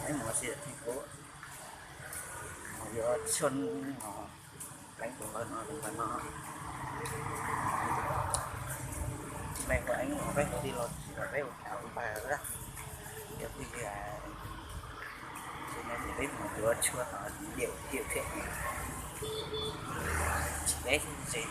Peb mus si theej kuv mus yuav tshuaj no, pleev tus npawg no, tus npawg no. Peb hu eeb los peb hu tij los tsis los peb hu tau npawg lawm. Yog twg tsis ne ces peb mus yuav tshuaj no, diam diam thiab, tsis deb xwb.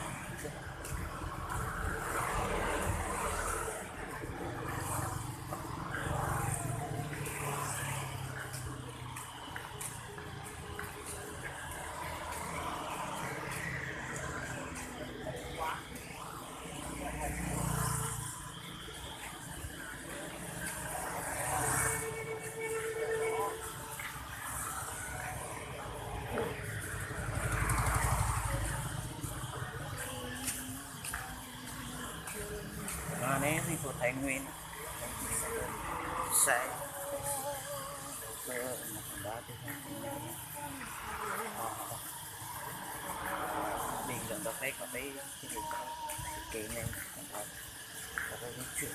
No ne, nej puas Thái Nguyên, saib, dab ti, đi lượm rau peb kom peb thiaj li tau kev ne, kom tau kom peb ib tsuj.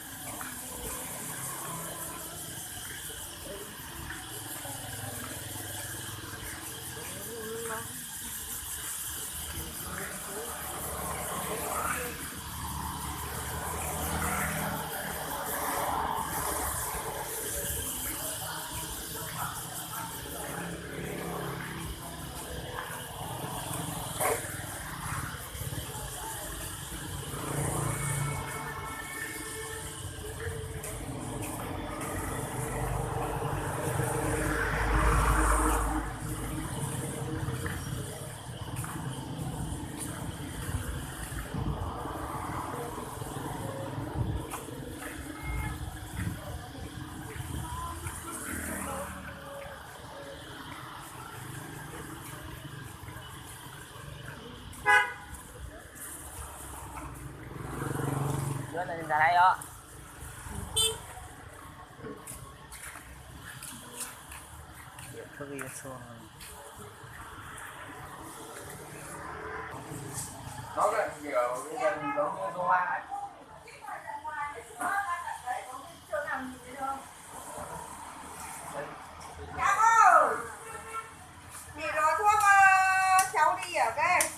Mày nói thuốc, ờ, cháu đi à cái?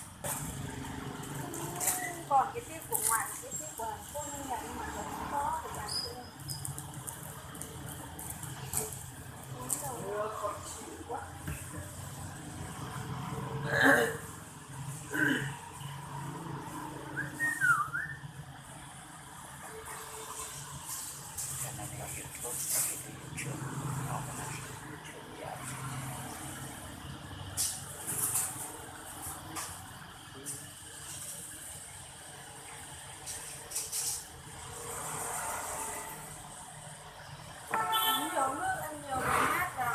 Còn cái tiếp của ngoài, cái tiếp của Hàn Quốc nó nhảy nhưng mà nó không có thời gian nữa. Uống nhiều nước ăn nhiều, mát vào.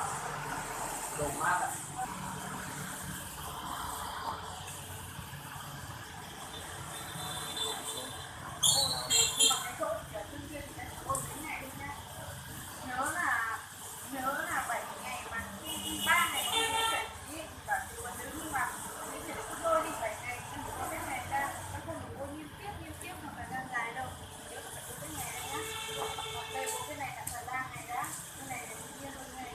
Nhớ là Nhớ là bảy ngày mà ba ngày không có chảy khí thì bảo chị uống nước, nhưng mà cái chuyện gấp đôi đi bảy ngày, em có cái này ra, em không được uống liên tiếp, liên tiếp hoặc là ra dài đâu. Nhớ là phải uống cái này ra nhá. Hoặc đây uống cái này là thời gian này đã, cái này là tự nhiên luôn này.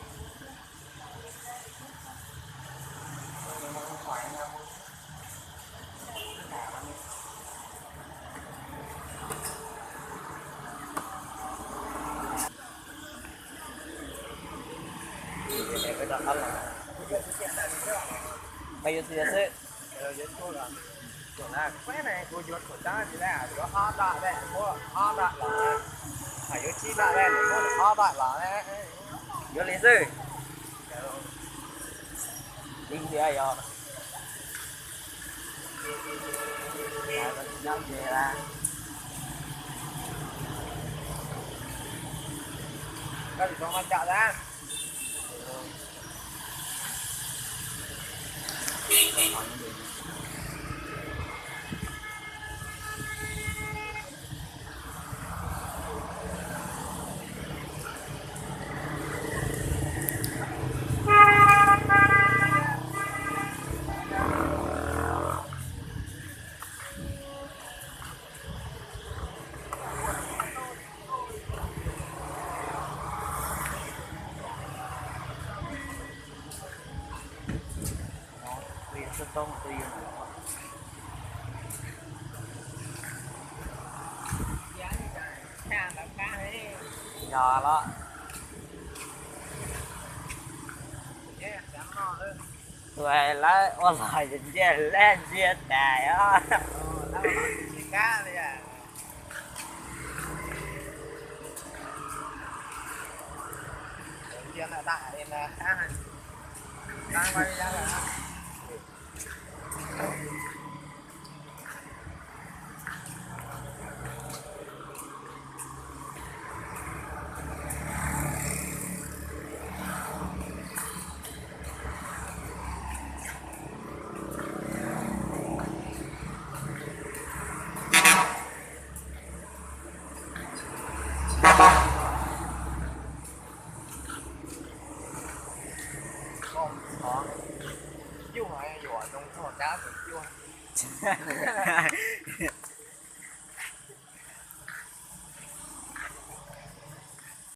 Mày yuav xwb, yuav xwb. Kuv yuav khẩu trang gì đây, yuav ob daj đây, muab ob daj los, hais yuav tsib daj đây, muab ob daj los, yuav li xwb. Li thiab yog. Koj tsis tau maj cam na. Yog los. Tus lawv ua los ntsia laj ntsia tas os.